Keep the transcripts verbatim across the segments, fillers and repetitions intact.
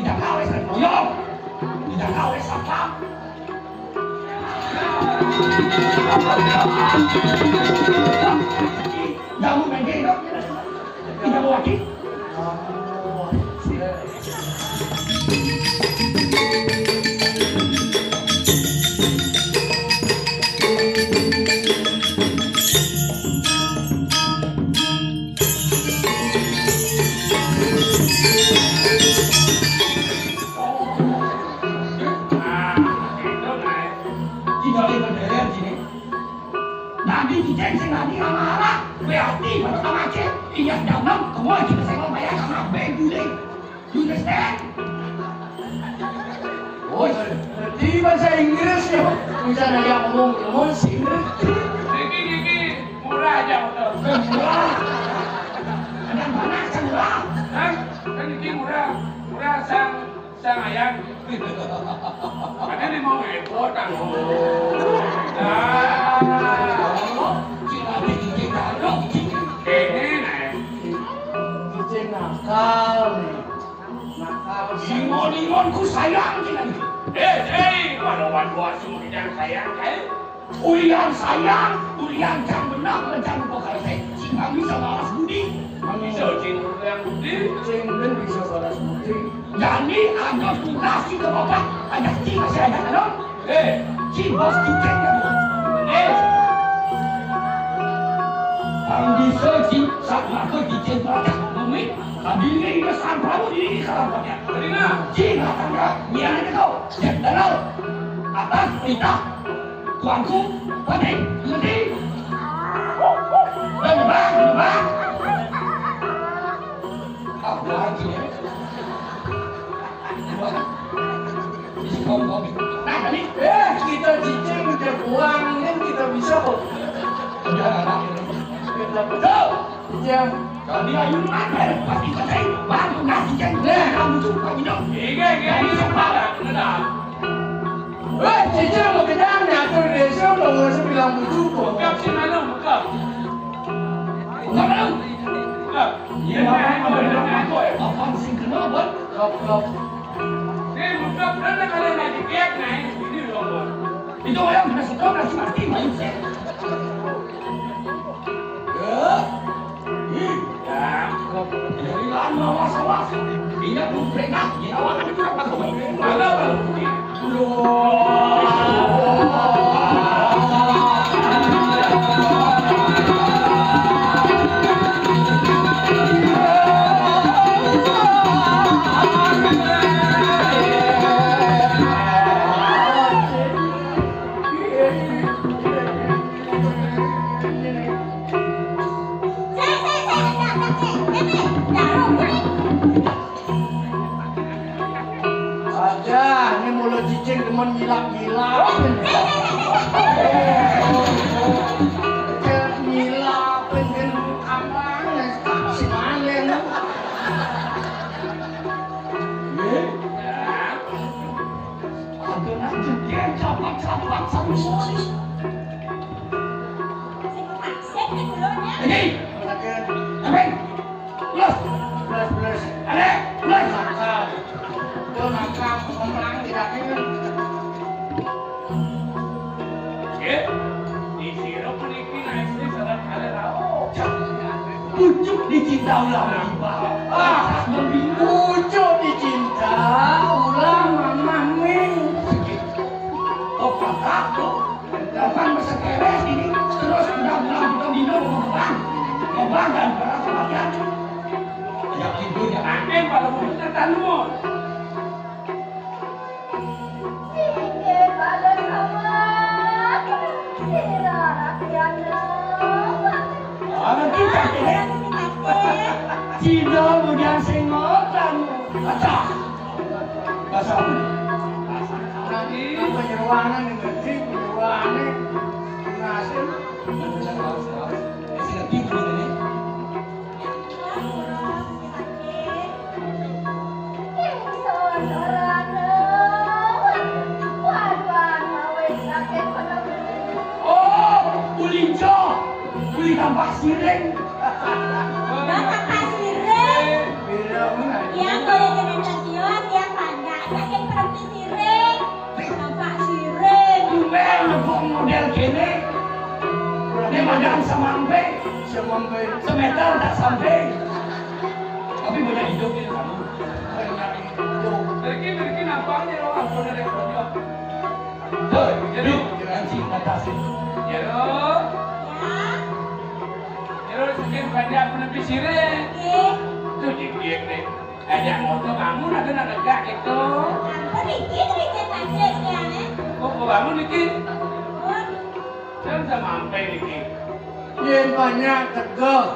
Jaga wis boyong. Jaga wis satpam. Jamu main gendong. Tidak mau lagi. Tinggal di bendera sini. Nanti diceng sing nanti sama arah. Berarti mana sama cek. Iya, jangan. Kamu aja saya mau bayar sama bengguling. You understand? Oh, ngerti bahasa Inggris ya. Bisa nanya ngomong, ngomong sih ngerti. Niki, niki, murah aja udah. Murah. Ada mana yang murah? Hah? Kan niki murah. Murah sang, sang ayam. Ada nih mau ngepot, ah. Nah. Cina bikin kita dong. Ini, nah. Cicing nakal nih. Nakal. Ingon-ingon ku sayang, cina. Eh, eh, walau wadua semua kita sayang, eh. Ulian sayang, ulian jang benang, jang buka teh. Cing kami sama alas budi. Bisa cing ulian budi. Cing ben bisa balas budi. Jadi ada tugas di bapak, ada cing masih ada kan? Eh, cing bos cicing kan? Eh. Bang bisa cing, saat maka cicing berada, mami, tadi ini besar baru ini kalau pakai. Jadi nah, cing akan ya, nian itu, cek dalam, atas, minta. Tuanku, penting, penting. Bang, bang, bang. Aku lagi ya. Isi kau, kau. Nah, tadi. Eh, kita cicing udah buang, kan kita bisa kok. Udah, udah. Kita betul. Jam. Kalau dia ayunan, eh, pasti penting. Bang, ngasih jam. Nah, kamu tuh, kamu dong. Iya, iya, iya. Kamu sempat. Benar. Weh, cicing mau kenyang, nyatur desa, udah nggak usah bilang bujuk, kok. Bengkak sih, mana? Bengkak. Bengkak, mana? Bengkak. Iya, mana? Mana? Mana? Apaan sih, kenapa? Kop, kop. Nih, bengkak, udah, udah, kalian lagi keak, nah, ini, ini, loh, loh. Itu orang kena setruk, langsung mati, Pak Yusuf. Ya. Ih, ya. Dari lama was-was. Dia belum pernah, dia awal itu apa tuh? Mana baru? Ada, ini mulut cicing demen ngilap-ngilap. Ngilap, pengen apa, si malen. Ada nak jegel, capak-capak, satu sosis. Ini. Apa? Plus. Plus, plus. Ada? Plus. Nakal. Itu nakal, pemenang tidak ini. Oke. Di sirup meniki naik sih, salah kali tahu. Pucuk dicinta ulah menimbal. Ah, pucuk dicinta ulah mamah ming. Oh, kakak tuh. Kapan masa keres ini? Terus udah bilang kita minum mau bang. Mau bang dan para kematian. Banyak tidurnya angin pada mulut tertanur. Sini pada sama. Sira rakyana. Orang kita, ya. Cina muda sing ngotan. Acah. Bahasa apa? Nanti penyeruanan yang ngerti, penyeruanan. Nasib. Ini sudah tidur ini. Oh, uli jo, uli tampak siring. Tampak siring. Yang boleh dengan pensiun, yang Samampe, samampe, semeter tak sampai. Tapi banyak hidup di kamu. Banyak hidup. Riki, Riki, nampaknya lo ampun dari Tuh, jadi, jangan cinta kasih. Ya lo. Ya lo, sekian banyak menepis sirih. Tuh, dibiak deh. Ajak motor kamu, nanti nak negak gitu. Ampun, Riki, Riki, tadi, ya, eh. Kok, kok kamu, Riki? Ampun. Kan samampe niki. Yén banyak tegeh,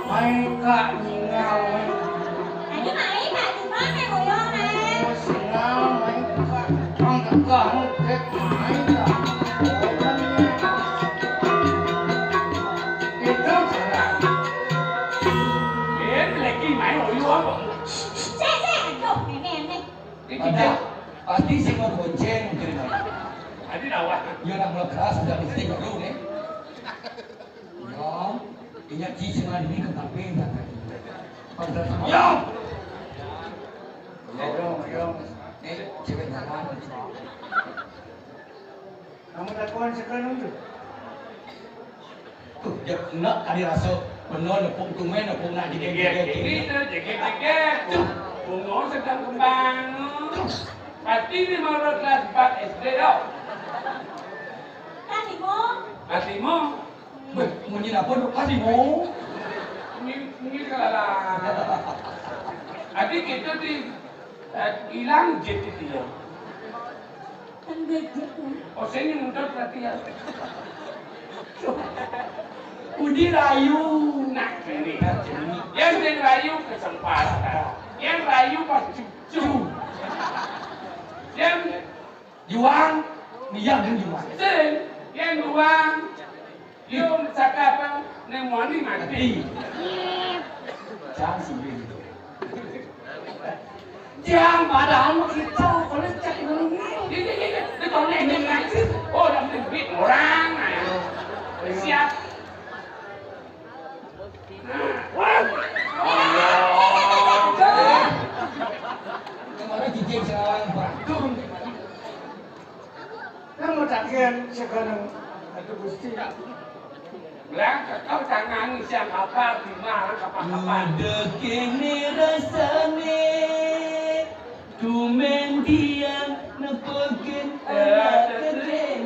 mai ka nyingal. Ayo mai ka cuma né ngoyo né. Singal mai ka. Wong tegeh, tek mai ka. Itu cara. Yén lagi mai ngoyo apa? Cek, cek, aduh, ini, ini. Ini ada, pasti sing mau gonceng, gitu. Tadi nawar. Ya, nak mulai keras, udah mesti baru nih. Ya, ini ci sing lagi ke kafe, ya. Pada sama. Ya. Ya, ya, ya. Nih, cewek jalan. Kamu takuan sekarang tuh. Tuh, dia nak tadi rasa benar nepuk tumai, nepuk nak jegek-jegek. Ini tuh jegek-jegek. Tuh. Bunga sedang kembang. Tuh. Pasti ini mau kelas empat S D dah. Kasih mau. Kasih mau. Weh, munyi apa tu? Kasih mau. Ini, ini salah. Tadi kita di, eh, hilang je dia. Kan bejek, ya. Oh, saya ini mudah perhatian. Udi rayu. Nah, ini. Yang sing rayu kesempatan. Yang rayu pas cucu. Yang juang, dia dan juang. Sing, yang juang. Yum, cakap apa? Neng Muani mati. Mati. Jangan sih, Bing. Yang padahal mah kita, kalau cek dulu. Iya, iya, iya. Itu tahun yang ngaji. Oh, udah beli duit orang. Ayo. Siap. Nah, wah. Kemarin jijik sekarang beratur. Kan mutakin sekarang. Aduh, Gusti. Lah, kau tangan siang apa, di mana, kapan-kapan? Udah kene rasane, tumen dia nepokin anak ketene.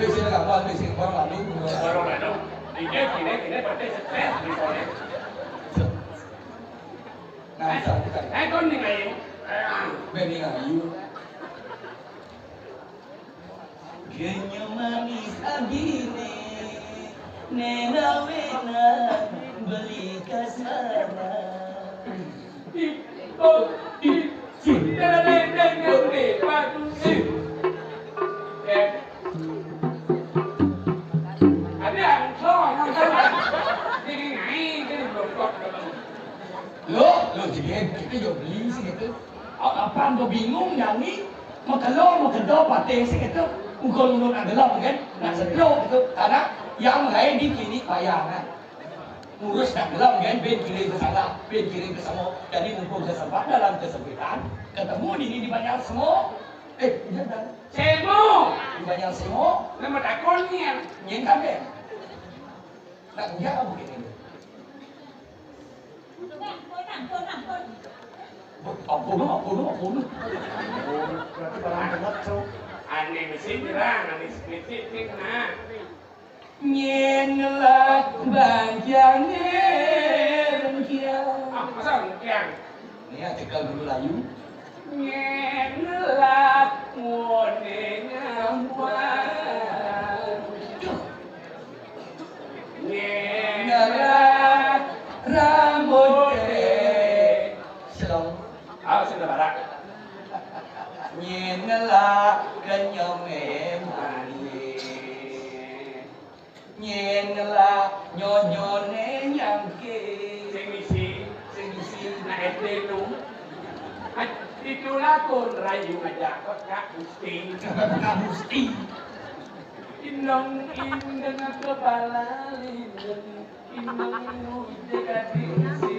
Wis, sing gampang, wis, sing gampang, lalu. Kalau lalu, dia gini, gini, berarti stres, misalnya. Nah, bisa, bisa. Eh, kau nih, ayo. Beni ayu. Genyo manis abine, nena wena beli kasmana. Oh, di, di, deng, deng, deng, deng, deng, deng. Eh. Ada yang salah, yang salah. Jadi naik, jadi blokok. Lo, lo jadi kita juga beli sih gitu. Apa ando bingung nyanyi? Makelo, makelo, pate sih gitu. Mukul nurun agelam kan? Nah, sedro gitu. Karena yang lain di kini bayangan. Ngurus nak gelam kan, ben kiri ke sana, ben kiri ke sana. Jadi mumpung kesempatan dalam kesempitan, ketemu ini di banyak semua. Eh, iya dah. Semua. Di banyak semua. Nama takon ni yang. Nyen kan deh. Nak punya apa begini? Ampun, ampun, ampun. Ampun, ampun, ampun. Berarti barang bener, Cok. Ane mesti bilang, ane sekritik ni kena. Nyen lah bangkiang nyen kiang. Ah, masa kiang? Ini artikel dulu layu. Nyen lah ngone nyambuang. Nyen lah rambut kere. Selong. Ah, sudah barak. Nyen lah kenyome mani. Nyen lah nyonyone nyangke. Sing isi. Sing isi. Nah, S D tu. Itulah pun rayu aja kok Kak Gusti. Kak Gusti. Indong indeng kepala lindeng. Indong indeng jadi isi.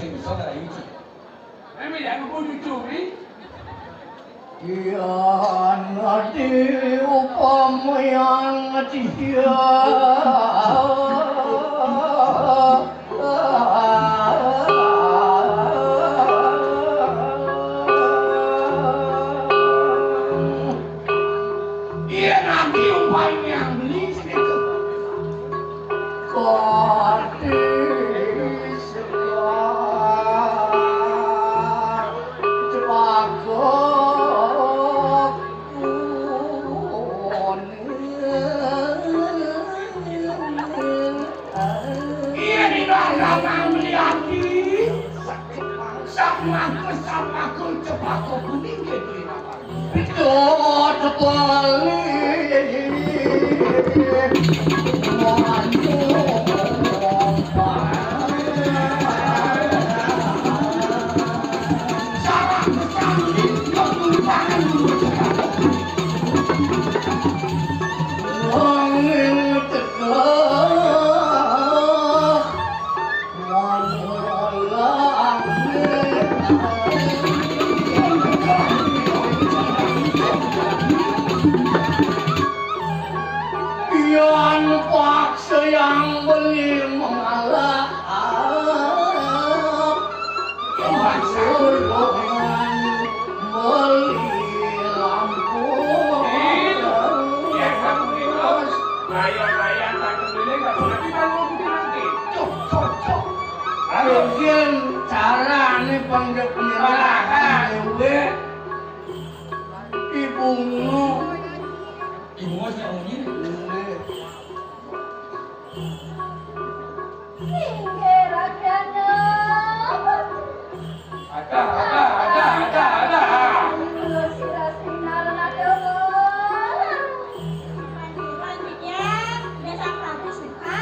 Bisa ora iki? Meme ya, aku cucu, Wi. Yan ati upama yang dia. Iya, nanti umpamanya beli sedikit. Kotis cepaku. Iya, di dalam meliati. Sak mangke, sak mangke, cepaku kuning gitu, Pak. Dot bali. Wong teka. Yan paksa yang beli mengalah, paksa beli lampu. Iya, kamu terus. Raya-raya tak keliling, tak pernah kita mau bikin nanti. Cok, cok, cok. Ayo, Jen, carane panggil penyerahan dewe. Ibumu. Ibumu sing ngomongin. Inggih, Rakyana. Ada, ada, ada, ada, ada. Kula sira sing nalon agama. Panjenengan titiang Ida Sang Prabu Suka.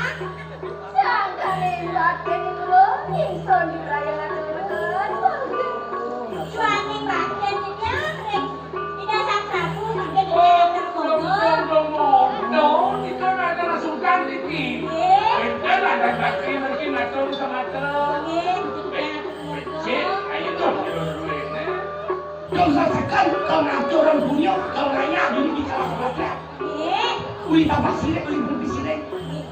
Sangkane raden kula ingsun diprayogaken. Juaning raden titiang ring Ida Sang Prabu mangke Oh, titiang termohon. Dong, dong, dong, dong. Itu ada rasukan iki. Nggih. Enten ada bakti mriki matur semata. Nggih, titiang termohon. Cik, ayo dong, dulu dulu ini. Dosa sekali kau ngatur orang punya, kau ngaya dulu bicara sama dia. Nggih. Uli tambah sirik, uli berlebih sirik. Nggih.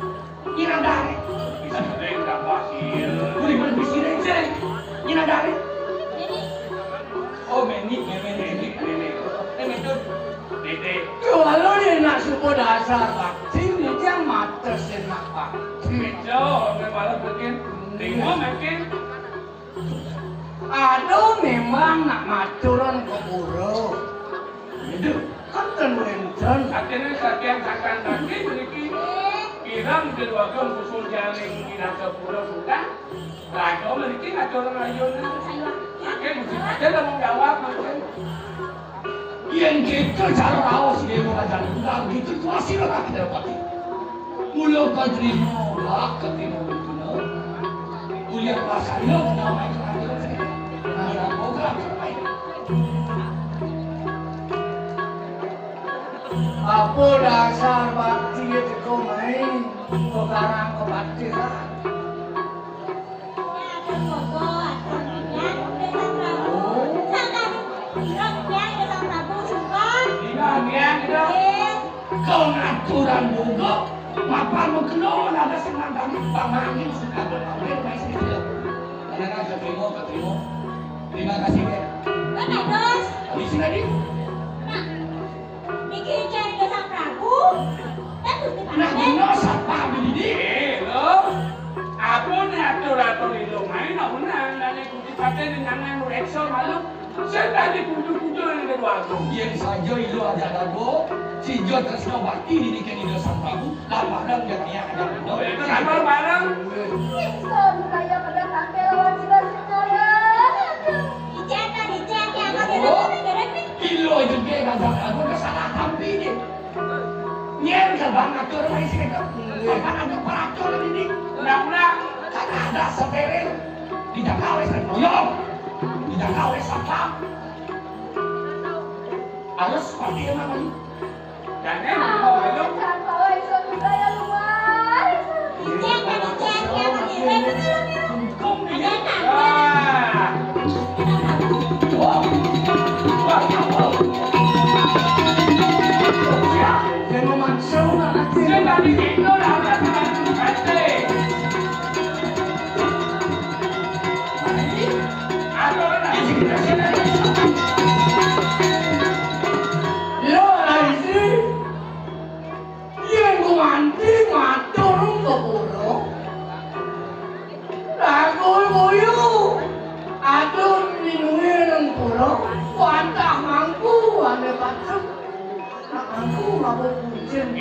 Nyinandare. Bisa sering tambah sirik. Uli berlebih sirik, sirik. Nyinandare. Ini. Oh, Meni, Meni, Meni, Meni. Ini tuh. Titik. Kalau dia nak supo dasar bakti, ini yang mata senak bakti. Bejo, malah bikin. Bingung mungkin. Aduh, memang nak maturan ke guru. Itu kan ten wenten. Artinya saking sakan tadi mriki kirang kedua susul jaring di Nasapura bukan? Raja mriki ngatur rayuan. Saking mesti ada tanggung jawab mungkin. Yen gitu cara raos Dewa Raja Tunggal gitu tuh hasil lagi dapat. Mula katrima, lah katrima betul. Ulian pasaya namai kerajaan saya. Nah, boga terbaik. Apa dasar bakti teko main? Kok karang kok bakti lah. Kau ngaturan boga, mapan mengkena ada senang kami pamangin suka berpamit mai sini. Karena kan keterima, keterima. Terima kasih, Dek. Kan bagus. Habis lagi. Nah. Niki Ida Sang Prabu, kan Gusti Nah, Prabu. Dina satpam iki. Eh, lho. Aku nek atur-atur ilung ae nak menang, nek Gusti Prabu ning nang reksa malu. Sing tadi kudu-kudu ning dewa aku. Yen saja ilo ajak lagu, sija tresna bakti niki Ida Sang Prabu, lan bareng jatiya ajak lagu. Oh, itu kan bareng. Ingsun kaya pedang tangkil lawan sira Singara. Ijen kan, ijen, ya, Oh. Ilo juga ngajak lagu, salah tampi iki. Yen gampang ngatur wae sing ketok. Gampang ngatur peratur ini. Ora-ora kan ada steril. Tidak kawis kan boyong. Tidak kawis apa. Harus seperti itu namanya. Dan emang mau belum? Jangan bawa iso budaya luar. Iya, Cek, Cek, Cek, Cek, Cek, Cek. Hukum dia. Lho, Raisi, yen ku nganti matur ka pura, lah kowe boyo. Atur minunge nang pura, wantah mangku ane patruk. Aku mabuk kucing.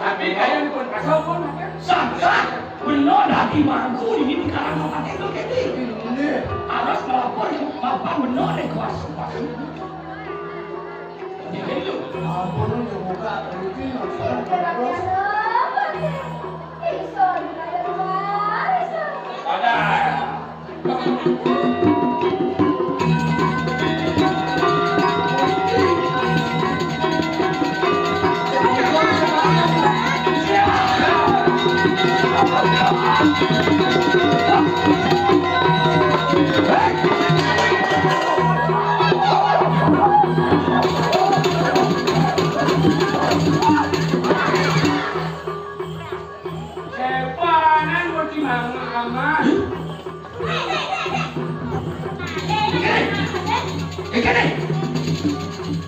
Tapi kayu pun pasal pun. Sah, sah. Bener dadi mangku ini di Karang Kabupaten lo kene. Ini. Harus melapor ke bapak bener deh kuasa. Ini lo. Ampun, lo buka. Ini terus. Ada. Sepanan mau di mana, Aman? Iki nih. Iki nih.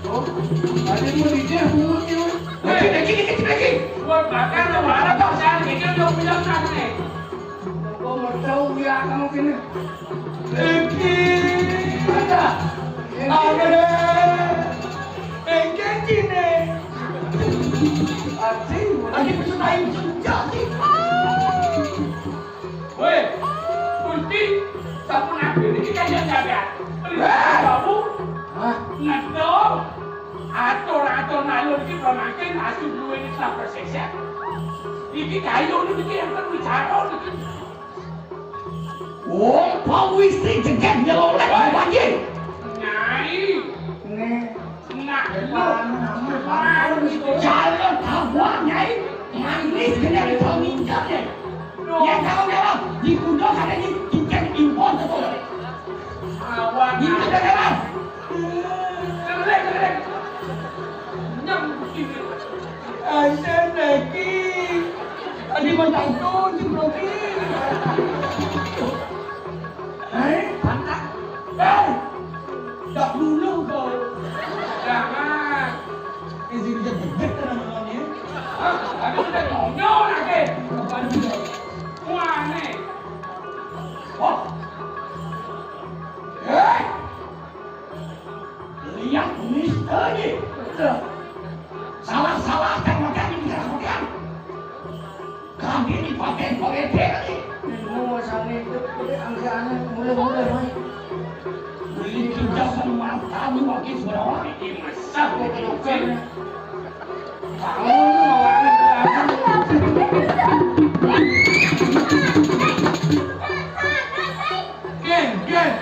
Oh, tadi mau dijeh mulutnya. Lagi, lagi, lagi, lagi. Gua bakar lu, harap pasan, ini udah bilang sana nih. Gua mau tahu ya kamu kena. Iki. Ada. Ada deh. Iki sini. Anjing, lagi pesutain senjata. Woi, Gusti, sampun aku niki kanjeng sampean. Perintah kamu. Hah? Ngeto. Atur-atur nalur iki pemakin asuh duwe niki sampe sesek. Iki kayu niki yang perlu bicara niki. Wong pawis sing jeget nyeloleh panggil. Nyai. Nih. Nah, lu. Jalan tabah, Nyai. Manis kena kita minta, Nyai. Ya, kalau dalam, di kuda ada di tiket impor, betul. Awak. Itu dah dalam. Kerek, kerek. Nyam, Asyik lagi. Tadi menantu si Robi. Eh, pantang. Eh, tak dulu kau. Jangan. Izin dia gede kan namanya. Hah? Ada udah nyonya lagi. Bukan dia. Wah. Eh. Lihat misternya. Salah-salah kan makanya kita lakukan. Kami dipakai politik. Ini masalah itu, ini anggaran mulai-mulai, Mas. Beli kita semua tahu wakil suara ini besar. Kamu ini mau Geng, geng.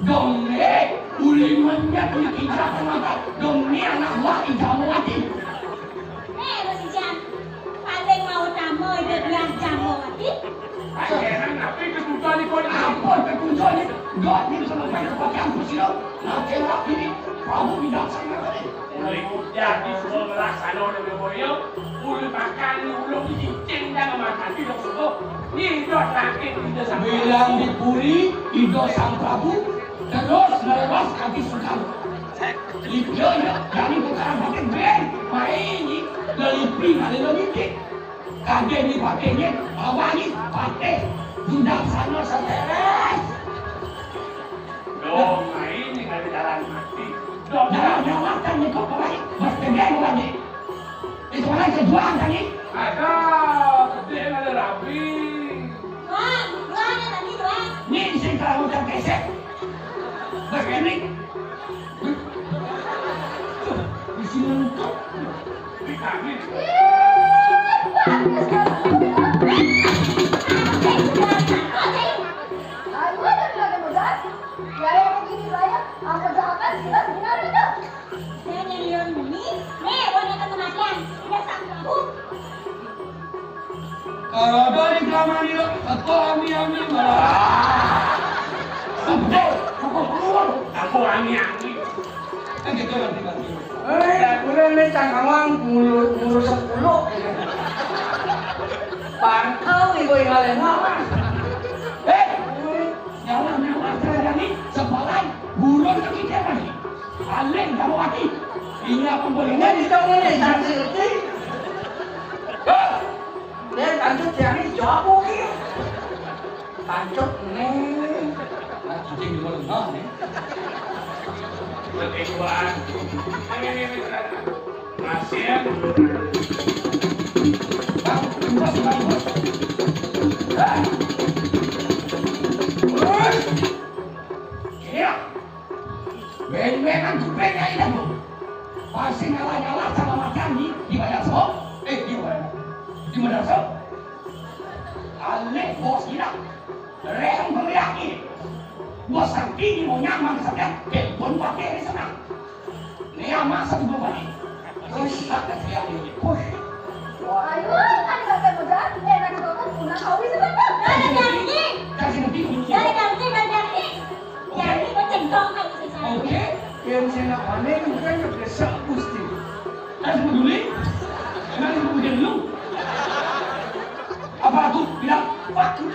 Dong, eh, uli menyat, uli kijak, maka dong, ni anak wah, ijamu lagi. Eh, Bos Ijan, paling mau tamu itu biar jamu lagi. Akhirnya, tapi kebutuhan itu apa? Kebutuhan itu, dok, ini sama kayak pakai aku sih, dok. Nah, kira ini, kamu tidak sama kali. Uli jadi semua melaksana udah boyo, uli makan, uli cicing dan makan di dok semua. Ini dok terakhir kita sama. Bilang di puri, ido sang Prabu, terus lewas kaki sukan. Lipian ya, dari bukan pakai ben, main ni, lelipi ada lelipi. Kade ni pakai ni, awak ni pakai. Budak sana seteres. Dong, main ni kali jalan mati. Dong, jalan jawatan ni kau kau lagi, bertegang lagi. Itu orang kejuang tadi. Ada, gede ada rabi. Tuan, tuan yang tadi tuan. Ni sing kalau udah kesek. Berkenik. Di sini lengkap. Di kami. Ayo, ada lagi modal. Ya, yang begini banyak. Apa jawaban sila sebenarnya tuh? Saya nyari ini. Nih, wanita kematian. Tidak sanggup. Kalau ada di kelamaan ini, aku ami-ami malah. Aku ami-ami. Kan gitu nanti, Bang. Eh, udah nih, cangkawang, ngurus sepuluh. Pangkal, ibu yang lain, Mas. Eh, nyawa-nyawa terjadi sepalan, buron ke kita lagi. Alih, nyawa mati. Ini apa boleh? Ini di kamu nih, cantik. Hah? Nek kancut jane ijo apa ki? Kancut ne. Nah, cacing di mana nih? Lebih kuat. Ini, ini, ini. Masih. Bang, bos, bang, bos. Hah? Bos. Iya. Ben-benan kuping ae dah, Bu. Pasti ngalah-ngalah sama makan di, di Badak Sob. Eh, di mana? Di Badak Sob. Alih bos gila. Rehang beriak ni. Bos Santi ni mau nyamang sampai telepon pakai di sana. Ni amat satu buah ni. Terus tak ada yang ni. Push. Ayo, kan nggak ada modal, enak banget, pulang kau bisa dapat. Ada janji. Kasih nanti. Ada janji, ada janji. Janji, kau centong kau bisa. Oke. Yang saya nak panen bukan besar Gusti. Tak peduli. Emang itu udah lu. Apa aku bilang, "Fuck you"?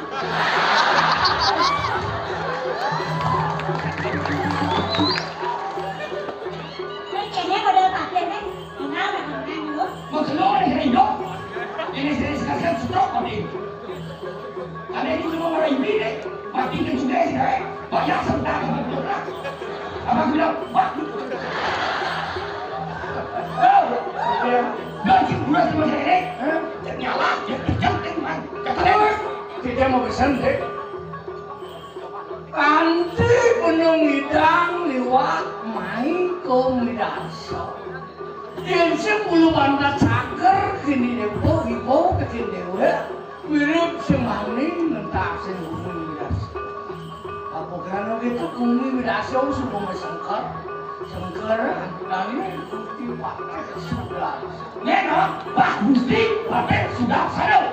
Kayaknya kau udah pakai, men. Kenapa, men? Mau keluar dari hidup? Ini saya sekalian stroke kau ni. Ada itu cuma orang ini deh. Mati ke juga sih, eh. Banyak sebentar sama dia. Apa aku bilang, "Fuck you"? Oh, iya. Gaji bulan cuma saya ini. Hah? Nyala, ya kerja, man. Kata dia, tidak mau pesan, deh. Kanti benung idang liwat mai ke Midasa. Yen sing bulu pantat cager kini depo ipo kecil dewe, mirip semani nentak sing bulu Midasa. Apa kena gitu bumi Midasa sudah sengker, sengker, antukannya Gusti Patih sudah. Neno, Pak Gusti Patih sudah sadar.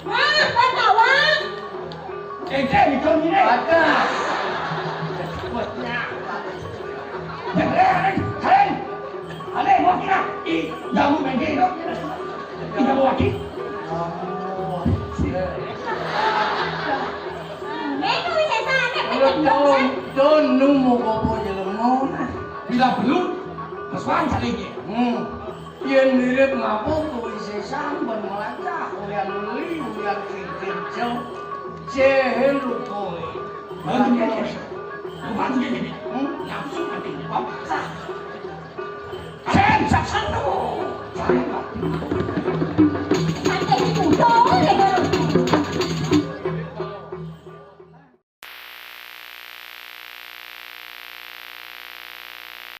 Wah, Pak Tawang. Cece, itu ni, deh. Ada. Buatnya. Jangan, jangan. Alih, buat kita. Ih, jamu main game, dong. Kita bawa lagi. Meko wis sesane, Lu penyemplung, don, don, numu gopo jelemo. Bila belum, kesuan saling. Hmm. Yen mirip ngapa kuwi sesang ben melacah, uyan meli, uyan kikir jeng. Jehel lu kowe. Bantu dia, Kek. Lu bantu dia, Kek. Hmm? Nafsu nanti, Bang. Sah. Sen, sah, sah, tuh. Saya, Bang.